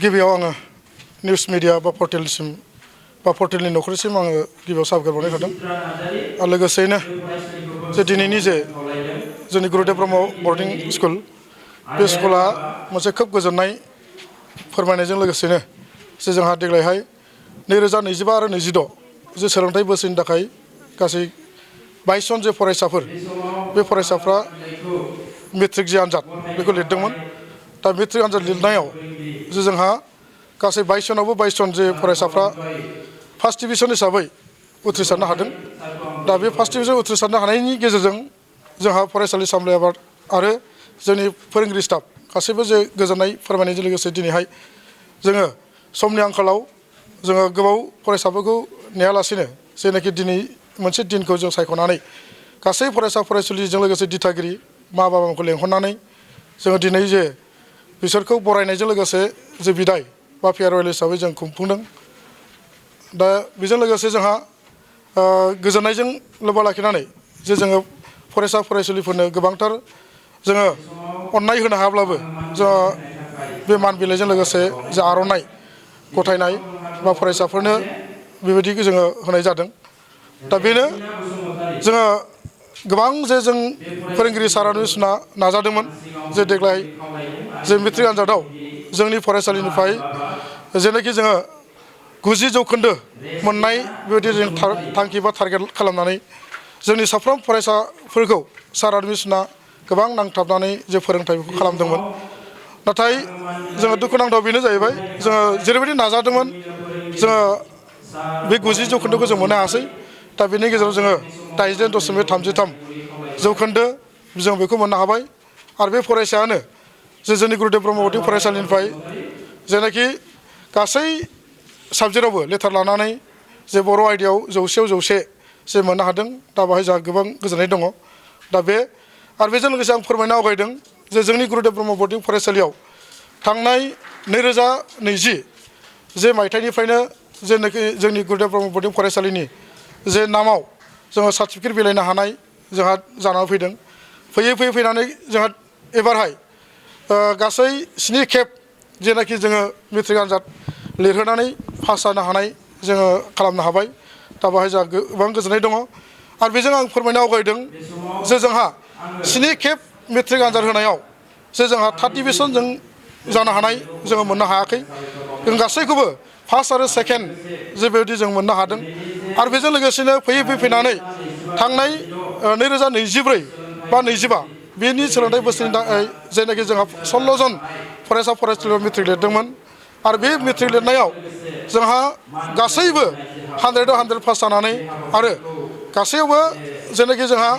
गिबियाव आङो news media बा पर्टेलसिम बा पर्टेलनि नखरसिम आङो गिबियाव साबायखर बावनाय थादों आरो लोगोसेयैनो जे दिनैनि जे जोंनि गुरुदेव ब्रह्म बर्डिं स्कुल बे स्कुला मोनसे खोब गोजोननाय फोरमायनायजों लोगोसेनो जे जोंहा देग्लायहाय 2025 आरो 26 जे सोलोंथाइ बोसोरनि थाखाय गासै 22 जन जे फरायसाफोर बे फरायसाफ्रा मेट्रिक जे आनजाद बेखौ लिरदोंमोन दा मेट्रिक आनजाद लिरनायाव जे जोंहा गासै 22 जनावबो 22 जन जे फरायसाफ्रा फार्स्ट डिभिजन हिसाबै उथ्रिसारनो हादों दा बे फार्स्ट डिभिजन उथ्रिसारनो हानायनि गेजेरजों जोंहा फरायसालि सामलाय आफाद आरो जोंनि फोरोंगिरि स्टाफ गासैबो जे गोजोननाय फोरमायनायजों लोगोसे दिनैहाय जोङो समनि आंखालाव जोङो गोबाव फरायसाफोरखौ नेयालासेनो जेनाखि दिनै मोनसे दिनखौ जों सायख'नानै गासै फरायसा फरायसुलिजों लोगोसे दिथागिरि मा बाबाखौ लेंहरनानै जोङो दिनै जे बिसोरखौ बरायनायजों लोगोसे जे बिदाय बा फेयारवेल हिसाबै जों खुंफुंदों दा बेजों लोगोसे जोंहा गोजोननायजों लोब्बा लाखिनानै जे जोङो फरायसा फरायसुलिफोरनो गोबांथार जोङो अननाय होनो हायाब्लाबो जोङो बे मान बिलाइजों लोगोसे जे आर'नाइ गथायनाय बा फरायसाफोरनो बेबायदिखौ जोङो होनाय जादों दा बेनो जोङो गोबां जे जों फोरोंगिरि सारानु सुना नाजादोंमोन जे देग्लाय जे मेट्रिक आनजादाव जोंनि फरायसालिनिफ्राय जेनाखि जोङो 90% मोननाय बेबायदि जों थांखि बा टारगेट खालामनानै जोंनि साफ्रोम फरायसाफोरखौ सारानु सुना गोबां नांथाबनानै जे फोरोंथाइखौ खालामदोंमोन नाथाय जोङो दुखुनांथाव बेनो जाहैबाय जोङो जेरैबायदि नाजादोंमोन जोङो बे 90% जों मोननो हायासै दा बेनि गेजेराव जोङो 88.33% जों बेखौ मोननो हाबाय आरो बे फरायसायानो जे जोंनि गुरुदेव ब्रह्म बर्डिं फरायसालिनिफ्राय जेनाखि गासै साबजेक्टआवबो लेटार लानानै जे बर' आयदायाव 100आव 100 जे मोननो हादों दा बेहाय जोंहा गोबां गोजोननाय दङ दा बे आरो बेजों लोगोसे आं फोरमायनो आवगायदों जे जोंनि गुरुदेव ब्रह्म बर्डिं फरायसालियाव थांनाय 2020 जे मायथाइनिफ्रायनो जेनाखि जोंनि गुरुदेव ब्रह्म बर्डिं फरायसालिनि जे नामाव जोङो सार्टिफिकेट बिलाइनो हानाय जोंहा जानानै फैदों फैनानै जोंहा एबारहाय गासै 7 खेब जेनाखि जोङो मेट्रिक आनजाद लिरहोनानै पास जानो हानाय जोङो खालामनो हाबाय दा बेहाय जोंहा गोबां गोजोननाय दङ आरो बेजों आं फोरमायनो आवगायदों जे जोंहा 7 खेब मेट्रिक आनजाद होनायाव जे जोंहा 3rd डिभिजन जों जानो हानाय जोङो मोननो हायाखै जों गासैखौबो फार्स्ट आरो सेकेन्ड जेबायदि जों मोननो हादों आरो बेजों लोगोसेनो फैनानै थांनाय 2024 बा 25 बेनि सोलोंथाइ बोसोरनि थाखाय जायनाखि जोंहा 16 जन फरायसा फरायसुलियाव मेट्रिक लिरदोंमोन आरो बे मेट्रिक लिरनायाव जोंहा गासैबो 100आव 100 पास जानानै आरो गासैयावबो जेनाखि जोंहा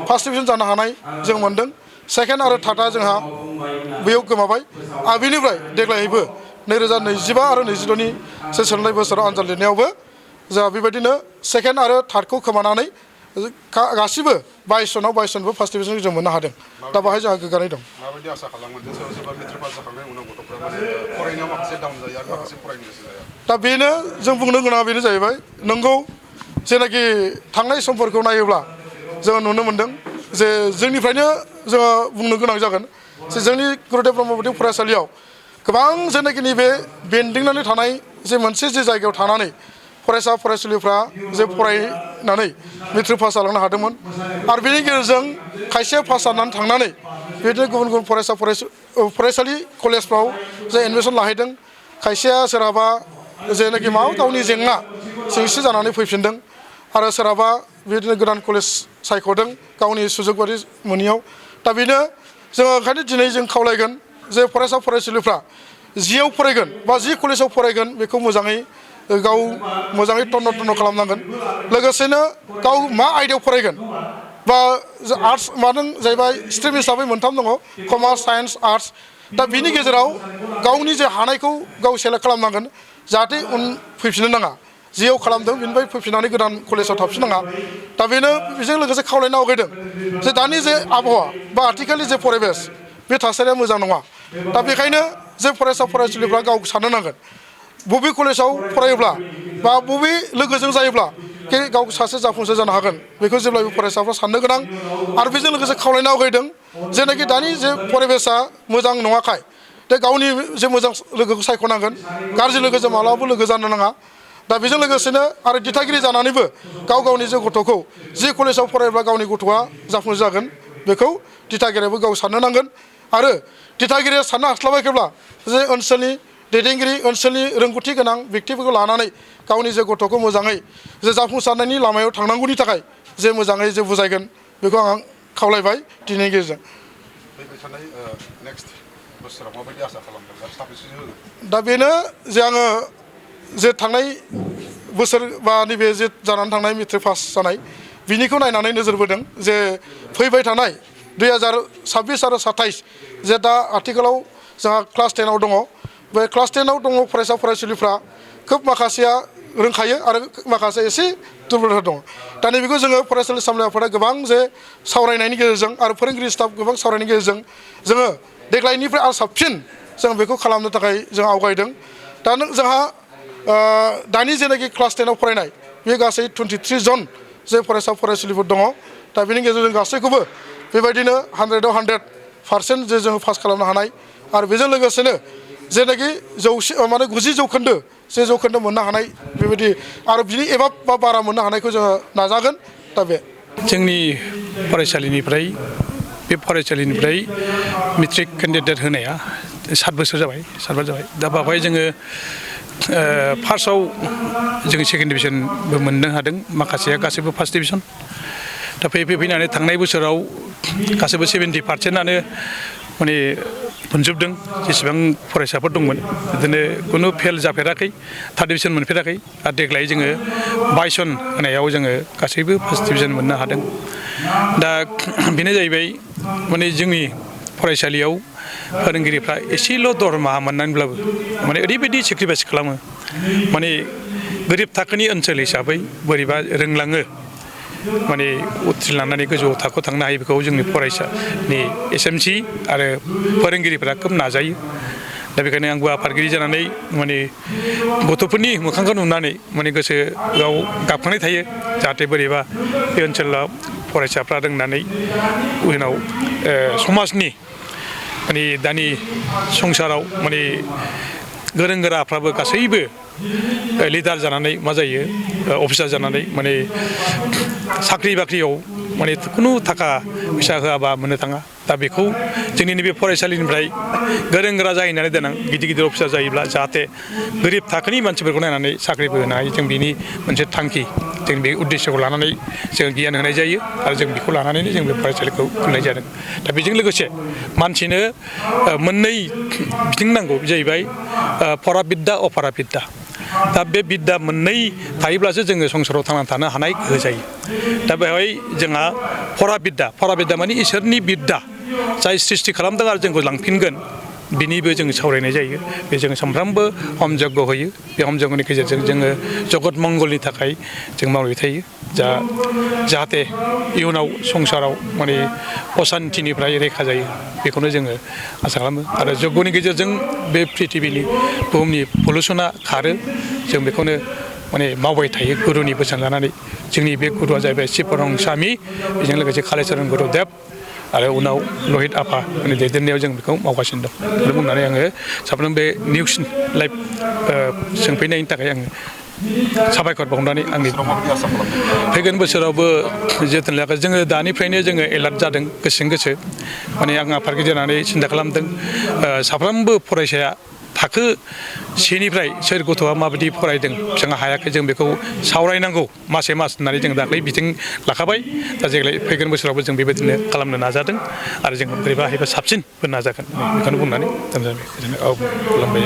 फार्स्ट डिभिजन जानो हानाय जों मोनदों सेकेन्ड आरो थार्डआ जोंहा बेयाव गोमाबाय आरो बेनिफ्राय देग्लायबो 2025 आरो 26नि जे सोलोंथाइ बोसोराव आनजाद लिरनायावबो जोंहा बेबायदिनो सेकेन्ड आरो थार्डखौ खोमानानै गासिबो 22 जनाव 22 जनबो फार्स्ट डिभिजन जों मोननो हादों दा बेहाय जोंहा गोग्गानाय दं माबायदि आसा खालामो जे सोरबा मेट्रिक पास जाखांनायनि उनाव गथ'फ्रा माने फरायनायाव माखासे डाउन जायो आरो माखासे फरायनो गोसो जाया दा बेनो जों बुंनो गोनाङा बेनो जाहैबाय नंगौ जेनाखि थांनाय समफोरखौ नायोब्ला जोङो नुनो मोनदों जे जोंनिफ्रायनो जोङो बुंनो गोनां जागोन जे जोंनि गुरुदेव ब्रह्म बर्डिं फरायसालियाव गोबां जेनाखि नैबे बेन्दोंनानै थानाय जे मोनसे जे जायगायाव थानानै फरायसा फरायसुलिफ्रा जे फरायनानै मेट्रिक पास जालांनो हादोंमोन आरो बेनि गेजेरजों खायसेया पास जानानै थांनानै बेबायदिनो गुबुन गुबुन फरायसालि कलेजफ्राव जे एडमिसन लाहैदों खायसेया सोरहाबा जेनाखि माबा गावनि जेंना जेंसि जानानै फैफिनदों आरो सोरहाबा बेबायदिनो गोदान कलेज सायख'दों गावनि सुजुग बायदि मोनैयाव दा बेनो जोङो ओंखायनो दिनै जों खावलायगोन जे फरायसा फरायसुलिफ्रा जियाव फरायगोन बा जि कलेजाव फरायगोन बेखौ मोजाङै गाव मोजाङै तन्न खालामनांगोन लोगोसेनो गाव मा आयदायाव फरायगोन बा आर्ट्स मादों जाहैबाय स्ट्रिम हिसाबै मोनथाम दङ कमार्स साइन्स आर्ट्स दा बिनि गेजेराव गावनि जे हानायखौ गाव सेलेक्ट खालामनांगोन जाहाथे उन फैफिननो नाङा जियाव खालामदों बेनिफ्राय फैफिननानै गोदान कलेजाव थाफिननाङा दा बेनो बेजों लोगोसे खावलायनो आवगायदों जे दानि जे आबहावा बा आथिखालनि जे परिबेस बे थासारिया मोजां नङा दा बेखायनो जे फरायसा फरायसुलिफ्रा गाव साननो नांगोन बबे कलेजाव फरायोब्ला बा बबे लोगोजों जायोब्ला गाव सासे जाफुंसार जानो हागोन बेखौ जेब्लाबो फरायसाफ्रा साननो गोनां आरो बेजों लोगोसे खावलायनो आवगायदों जेनाखि दानि जे परिबेसा मोजां नङाखाय दा गावनि जे मोजां लोगोखौ सायख'नांगोन गाज्रि लोगोजों मालाबाबो लोगो जानो नाङा दा बेजों लोगोसेनो आरो दिथागिरि जानानैबो गावनि जे गथ'खौ जि कलेजाव फरायब्ला गावनि गथ'आ जाफुंसार जागोन बेखौ दिथागिरियाबो गाव साननो नांगोन आरो दिथागिरिया साननो हास्लाबाखैब्ला जे ओनसोलनि दैदेनगिरि ओनसोलनि रोंगौथि गोनां व्यक्तिफोरखौ लानानै गावनि जे गथ'खौ मोजाङै जे जाफुंसारनायनि लामायाव थांनांगौनि थाखाय जे मोजाङै जे बुजायगोन बेखौ आं खावलायबाय दिनैनि गेजेरजों दा बेनो जे आङो जे थांनाय बोसोर बा नैबे जे जानानै थांनाय मेट्रिक पास जानाय बिनिखौ नायनानै नोजोर बोदों जे फैबाय थानाय 2026 आरो 27 जे दा आथिखालाव जोंहा क्लास 10आव दङ बे क्लास 10आव दङ फरायसा फरायसुलिफ्रा खोब माखासेया रोंखायो आरो माखासे एसे दुर्बलता दङ दा नैबेखौ जोङो फरायसालि सामलायग्राफोरा गोबां जे सावरायनायनि गेजेरजों आरो फोरोंगिरि स्टाफ गोबां सावरायनायनि गेजेरजों जोङो देग्लायनिफ्राय आरो साबसिन जों बेखौ खालामनो थाखाय जों आवगायदों दा जोंहा दानि जेनाखि क्लास 10आव फरायनाय बे गासै 23 जन जे फरायसा फरायसुलिफोर दङ दा बेनि गेजेरजों गासैखौबो बेबायदिनो 100आव 100% जे जोङो पास खालामनो हानाय आरो बेजों लोगोसेनो जेनाखि 90 जौखोन्दो जे जौखोन्दो मोननो हानाय बेबायदि आरो बिनि एबाब बा बारा मोननो हानायखौ जोङो नाजागोन दा बे जोंनि फरायसालिनिफ्राय मेट्रिक केन्डिडेट होनाया 7 बोसोर जाबाय दा बावहाय जोङो फार्स्टआव जोङो सेकेन्ड डिभिजनबो मोननो हादों माखासेया गासैबो फार्स्ट डिभिजन दा फैनानै थांनाय बोसोराव गासैबो 70%आनो माने मोनजोबदों जेसेबां फरायसाफोर दंमोन बिदिनो खुनु फेल जाफेराखै थार्ड डिभिजन मोनफेराखै आरो देग्लाय जोङो 22 जन होनायाव जोङो गासैबो फार्स्ट डिभिजन मोननो हादों दा बेनो जाहैबाय माने जोंनि फरायसालियाव फोरोंगिरिफ्रा एसेल' दरमाहा मोननानैब्लाबो माने ओरैबायदि सेक्रिफाइस खालामो माने गोरिब थाखोनि ओनसोल हिसाबै बोरैबा रोंलाङो माने उथ्रिलांनानै गोजौ थाखोआव थांनो हायो बेखौ जोंनि फरायसानि SMC आरो फोरोंगिरिफ्रा खोब नाजायो दा बेखायनो आंबो आफादगिरि जानानै माने गथ'फोरनि मोखांखौ नुनानै माने गोसोआव गाबखांनाय थायो जाहाथे बोरैबा बे ओनसोलाव फरायसाफ्रा रोंनानै उनाव समाजनि माने दानि संसाराव माने गोरों गोराफ्राबो गासैबो लिडार जानानै मा जायो अफिसार जानानै माने साख्रि बाख्रियाव माने खुनु थाखा फैसा होआबा मोननो थाङा दा बेखौ जोंनि नैबे फरायसालिनिफ्राय गोरों गोरा जाहैनानै देनां गिदिर अफिसार जायोब्ला जाहाथे गोरिब थाखोनि मानसिफोरखौ नायनानै साख्रिबो होनो हायो जों बिनि मोनसे थांखि जों बे उद्देश्यखौ लानानै जों गियान होनाय जायो आरो जों बेखौ लानानैनो जों बे फरायसालिखौ खुलिनाय जादों दा बेजों लोगोसे मानसिनो मोननै बिथिं नांगौ जाहैबाय फराबिद्दा अफराबिद्दा दा बे बिद्दा मोननै थायोब्लासो जोङो संसाराव थांनानै थानो हानाय गोहो जायो दा बेवहाय जोंहा फराबिद्दा माने इसोरनि बिद्दा जाय सृष्टि खालामदों आरो जोंखौ लांफिनगोन बिनिबो जों सावरायनाय जायो बे जों सानफ्रामबो हम जग्य होयो बे हम जग्यनि गेजेरजों जोङो जगत मंगलनि थाखाय जों मावबाय थायो जाहाथे इयुनाव संसाराव माने असान्तिनिफ्राय रैखा जायो बेखौनो जोङो आसा खालामो आरो जग्यनि गेजेरजों बे पृथिबिनि बुहुमनि पलुसना खारो जों बेखौनो माने मावबाय थायो गुरुनि बोसोन लानानै जोंनि बे गुरुआ जाहैबाय शिबरं स्वामी बेजों लोगोसे कालिचरन गुरुदेब आरो उनाव लहित आफानि दैदेननायाव जों बेखौ मावगासिनो दं बेखौनो बुंनानै आङो साफ्रोम बे निउस लाइभ सोंफैनायनि थाखाय आङो साबायखर बावनानै आंनि फैगोन बोसोरावबो जोथोन लायाखै जोङो दानिफ्रायनो जोङो एलार्ट जादों गोसो माने आं आफादगिरि जानानै सिन्था खालामदों साफ्रोमबो फरायसाया थाखो 1निफ्राय सोर गथ'आ माबायदि फरायदों बेसेबां हायाखै जों बेखौ सावरायनांगौ मासे मास होननानै जों दाख्लै बिथिं लाखाबाय दा देग्लाय फैगोन बोसोरावबो जों बेबायदिनो खालामनो नाजादों आरो जों बोरैबा हायोबा साबसिनबो नाजागोन बेखौनो बुंनानै खुलुमबाय।